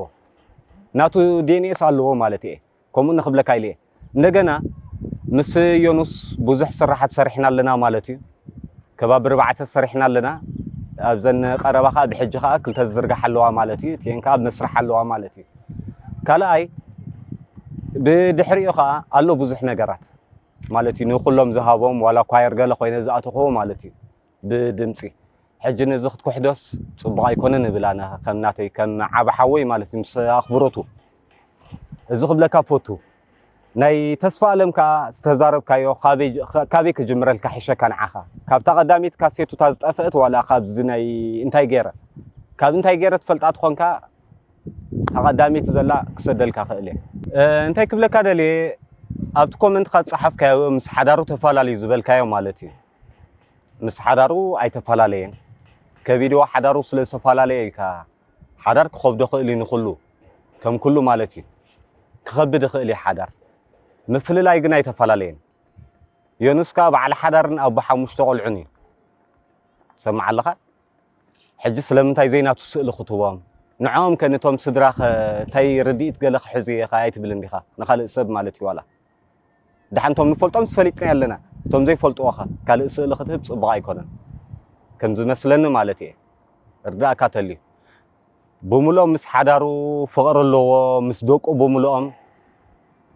ናቱ ዲ ኤን ኤስ ኣለዎ ማለት እየ። ከምኡ ንክብለካ ኢለ እየ። እንደገና ምስ ዮኑስ ብዙሕ ስራሓት ሰሪሕና ኣለና ማለት እዩ። ከባቢ ኣርባዕተ ሰሪሕና ኣለና። ኣብዘን ቀረባ ከዓ ብሕጂ ከዓ ክልተ ዝዝርጋሕ ኣለዋ ማለት እዩ። እቲኤን ከዓ ኣብ መስርሕ ኣለዋ ማለት እዩ። ካልኣይ ብድሕሪኡ ከዓ ኣሎ ብዙሕ ነገራት ማለት እዩ። ንኩሎም ዝሃቦም ዋላ ኳየር ገለ ኮይነ ዝኣተኽዎ ማለት እዩ። ብድምፂ ሕጂ ነዚ ክትኩሕዶስ ፅቡቕ ኣይኮነን እብል ኣነ ከም ናተይ ከም ዓቢ ሓወይ ማለት እዩ ምስ ኣኽብሮቱ እዚ ክብለካ ፈቱ ናይ ተስፋ ኣለም ከዓ ዝተዛረብካዮ ካበይ ካበይ ክጅምረልካ ሕሸካ ንዓኻ ካብታ ቀዳሚት ካሴቱታ ዝጠፍአት ዋላ ካብዚ ናይ እንታይ ገይረ ካብ እንታይ ገይረ ትፈልጣ ትኾንካ ኣቐዳሚት ዘላ ክሰደልካ ክእል እየ እንታይ ክብለካ ደልየ ኣብቲ ኮመንት ካብ ፀሓፍካዮ ምስ ሓዳሩ ተፈላለዩ ዝበልካዮ ማለት እዩ ምስ ሓዳሩ ኣይተፈላለየን። ከቢድዎ ሓዳሩ ስለ ዝተፈላለየ ኢልካ ሓዳር ክኸብዶ ክእል እዩ ንኹሉ ከም ኩሉ ማለት እዩ። ክኸብድ ይኽእል እዩ ሓዳር። ምፍልላይ ግን ኣይተፈላለየን። ዮኑስ ከኣ በዓል ሓዳርን ኣቦ ሓሙሽተ ቆልዑን እዩ። ትሰምዕ ኣለኻ? ሕጂ ስለምንታይ ዘይናቱ ስእሊ ክትቦም? ንዕኦም ከ ነቶም ስድራ ከ እንታይ ርድኢት ገለ ክሕዙ እየ ከ ኣይትብልን ዲኻ? ንኻልእ ሰብ ማለት እዩ ዋላ። ደሓን እቶም ንፈልጦምስ ፈሊጥና ኣለና እቶም ዘይፈልጥዎ ኸ ካልእ ስእሊ ክትህብ ፅቡቕ ኣይኮነን ከም ዝመስለኒ ማለት እየ ርዳእካ ተልዩ ብምልኦም ምስ ሓዳሩ ፍቕሪ ኣለዎ ምስ ደቁ ብምልኦም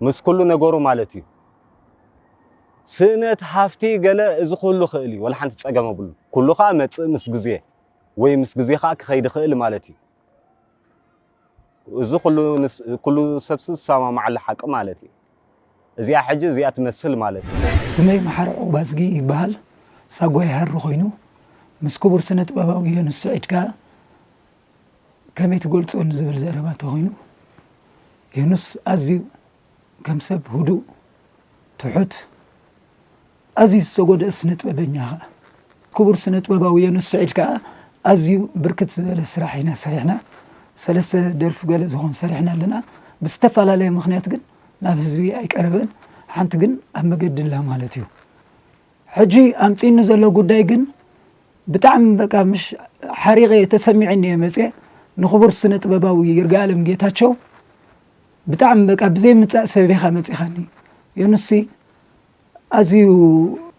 ምስ ኩሉ ነገሩ ማለት እዩ ስእነት ሃፍቲ ገለ እዚ ኩሉ ክእል እዩ ወላ ሓንቲ ፀገም ኣብሉ ኩሉ ከዓ መፅእ ምስ ግዜ ወይ ምስ ግዜ ከዓ ክኸይድ ይኽእል ማለት እዩ እዚ ኩሉ ንስ- ኩሉ ሰብሲ ዝሰማማዓሉ ሓቂ ማለት እዩ እዚኣ ሕጂ እዚኣ ትመስል ማለት እዩ ስመይ መሓሪ ዑቕባዝጊ ይበሃል። ሳጓ ይሃሪ ኮይኑ ምስ ክቡር ስነ ጥበባዊ ዮኑስ ስዒድ ከኣ ከመይ ትገልጾ ንዝብል ዘረባ እንተኾይኑ ዮኑስ ኣዝዩ ከም ሰብ ህዱእ፣ ትሑት፣ ኣዝዩ ዝተጎድአ ስነ ጥበበኛ ኸኣ። ክቡር ስነ ጥበባዊ ዮኑስ ስዒድ ከኣ ኣዝዩ ብርክት ዝበለ ስራሕ ኢና ሰሪሕና። ሰለስተ ደርፊ ገለ ዝኾን ሰሪሕና ኣለና። ብዝተፈላለየ ምኽንያት ግን ናብ ህዝቢ ኣይቀረበን። ሓንቲ ግን ኣብ መገዲ ኣላ ማለት እዩ። ሕጂ ኣምጺእኒ ዘሎ ጉዳይ ግን ብጣዕሚ በቃ ምሽ ሓሪቐ እየ ተሰሚዑኒ እየ መፅየ ንኽቡር ስነ ጥበባዊ ይርጋለም ጌታቸው ብጣዕሚ በቃ ብዘይ ምፃእ ሰብ ኢኻ መፂኻኒ ዮኑሲ ኣዝዩ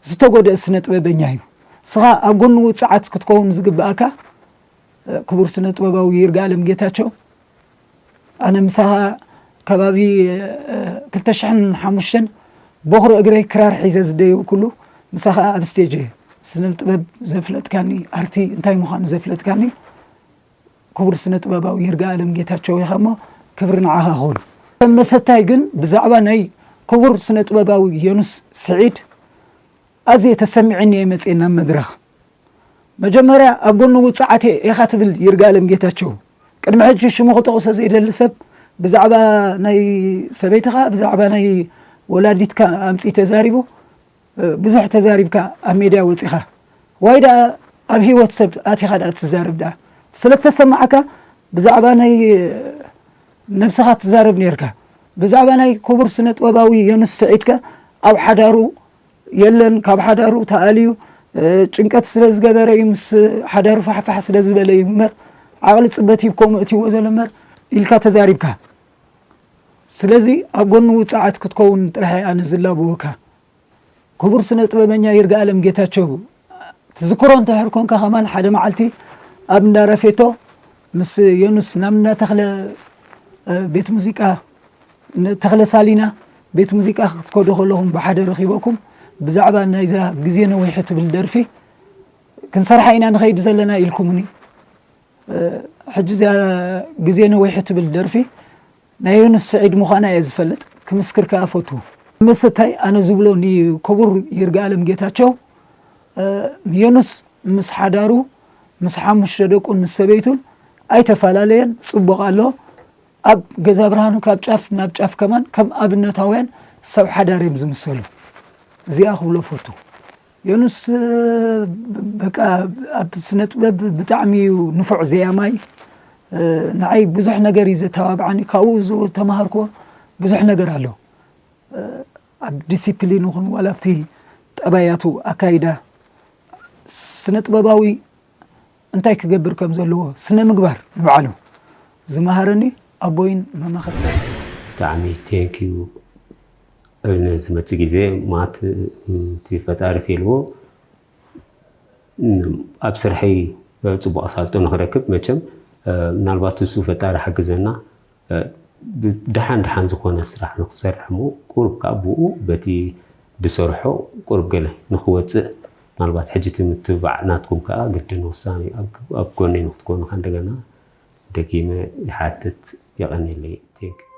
ዝተጎደአ ስነ ጥበበኛ እዩ ስኻ ኣብ ጎኑ ውፅዓት ክትከውን ዝግብኣካ ክቡር ስነ ጥበባዊ ይርጋለም ጌታቸው ኣነ ምሳኻ ከባቢ ክልተ ሽሕን ሓሙሽተን በኹሪ እግረይ ክራር ሒዘ ዝደየብኩሉ ምሳኻ ኣብ ስቴጅ እየ ስነ ጥበብ ዘፍለጥካኒ ኣርቲ እንታይ ምዃኑ ዘፍለጥካኒ ክቡር ስነ ጥበባዊ ይርጋ ኣለም ጌታቸው ኢኻ እሞ ክብሪ ንዓኻ ኹን መሰታይ ግን ብዛዕባ ናይ ክቡር ስነ ጥበባዊ የኑስ ስዒድ ኣዝየ ተሰሚዕኒ እየ መፅየ ናብ መድረኽ መጀመርያ ኣብ ጎኒ ውፅዓት እየ ኢኻ ትብል ይርጋለም ጌታቸው። ቅድሚ ሕጂ ሽሙ ክጠቕሶ ዘይደሊ ሰብ ብዛዕባ ናይ ሰበይትኻ ብዛዕባ ናይ ወላዲትካ ኣምፅኡ ተዛሪቡ ብዙሕ ተዛሪብካ ኣብ ሜድያ ወፂኻ ዋይ ደኣ ኣብ ሂወት ሰብ ኣቲኻ ደኣ ትዛረብ ደኣ ስለተሰማዓካ ብዛዕባ ናይ ነብስኻ ትዛረብ ነርካ ብዛዕባ ናይ ክቡር ስነ ጥበባዊ የኑስ ስዒድከ ኣብ ሓዳሩ የለን ካብ ሓዳሩ ተኣልዩ ጭንቀት ስለ ዝገበረ እዩ ምስ ሓዳሩ ፋሕፋሕ ስለ ዝበለ እዩ እምበር ዓቕሊ ፅበት ሂብኮ ምእትዎ ዘሎ እምበር ኢልካ ተዛሪብካ ስለዚ ኣብ ጎኒ ውፅዓት ክትከውን ጥራሕ ኣነ ዝላበወካ ክቡር ስነ ጥበበኛ ይርጋኣለም ጌታቸው ትዝክሮ እንተሕር ኮንካ ከማን ሓደ መዓልቲ ኣብ እንዳ ረፌቶ ምስ የኑስ ናብ እንዳ ተኽለ ቤት ሙዚቃ ተኽለ ሳሊና ቤት ሙዚቃ ክትከዱ ከለኹም ብሓደ ረኺበኩም ብዛዕባ ናይዛ ግዜ ነዊሑ ትብል ደርፊ ክንሰርሓ ኢና ንኸይድ ዘለና ኢልኩምኒ ሕጂ እዚኣ ግዜ ነዊሑ ትብል ደርፊ ናይ ዮኑስ ስዒድ ምዃና እየ ዝፈልጥ ክምስክር ከኣ ፈቱ ምስታይ ኣነ ዝብሎ ንክቡር ይርጋኣለም ጌታቸው ዮኑስ ምስ ሓዳሩ ምስ ሓሙሽተ ደቁን ምስ ሰበይቱን ኣይተፈላለየን፣ ጽቡቕ ኣሎ። ኣብ ገዛ ብርሃኑ ካብ ጫፍ ናብ ጫፍ ከማን ከም ኣብነታውያን ሰብ ሓዳር እዮም ዝምሰሉ። እዚኣ ክብሎ ፈቱ። ዮኑስ በቃ ኣብ ስነ ጥበብ ብጣዕሚ እዩ ንፉዕ ዘያማይ። ንዓይ ብዙሕ ነገር እዩ ዘተባብዓኒ፣ ካብኡ ዝተማሃርኮ ብዙሕ ነገር ኣሎ። ኣብ ዲሲፕሊን ይኹን ዋላ ኣብቲ ጠባያቱ ኣካይዳ ስነ ጥበባዊ እንታይ ክገብር ከም ዘለዎ ስነ ምግባር ንባዕሉ ዝመሃረኒ ኣቦይን መማኽርትን። ብጣዕሚ ቴንኪዩ። ነዚ መፅእ ግዜ ማት እቲ ፈጣሪ ትልዎ ኣብ ስርሐይ ፅቡቅ ኣሳልጦ ንክረክብ መቸም ምናልባት እሱ ፈጣሪ ሓግዘና ደሓን ደሓን ዝኾነ ስራሕ ንክሰርሕ ሞ ቁሩብ ከዓ ብኡ በቲ ድሰርሖ ቁሩብ ገለ ንክወፅእ ምናልባት ሕጂ እቲ ምትብባዕ ናትኩም ከዓ ግድን ወሳኒ ኣብ ጎነይ ንክትኮኑ ከዓ እንደገና ደጊመ ይሓትት። የቐንየለይ። Thank you።